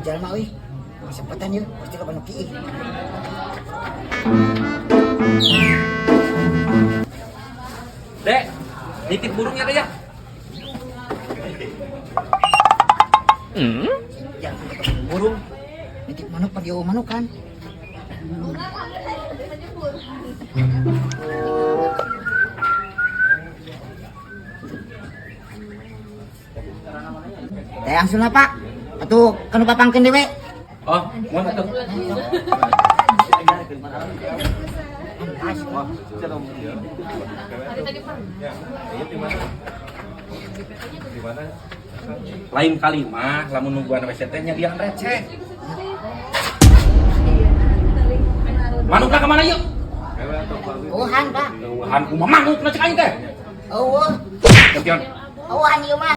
Jalma euy. Kesempatan yeuh, pasti loba nu kiih. Dek, nitip burungnya deh ya. Jangan ketemu burung. Nitip manuk pa dia manukan. Teh langsung lah, Pak. Atuh kanu papangkeun dewe. Oh, mau atuh. Lain kali mah lamun nungguan WC teh nyadian receh. Manukna kemana yuk? Eueuhan, Pak. Eueuhan kumaha manukna cek aing teh. Eueuh. Gantian. Eueuhan ieu mah.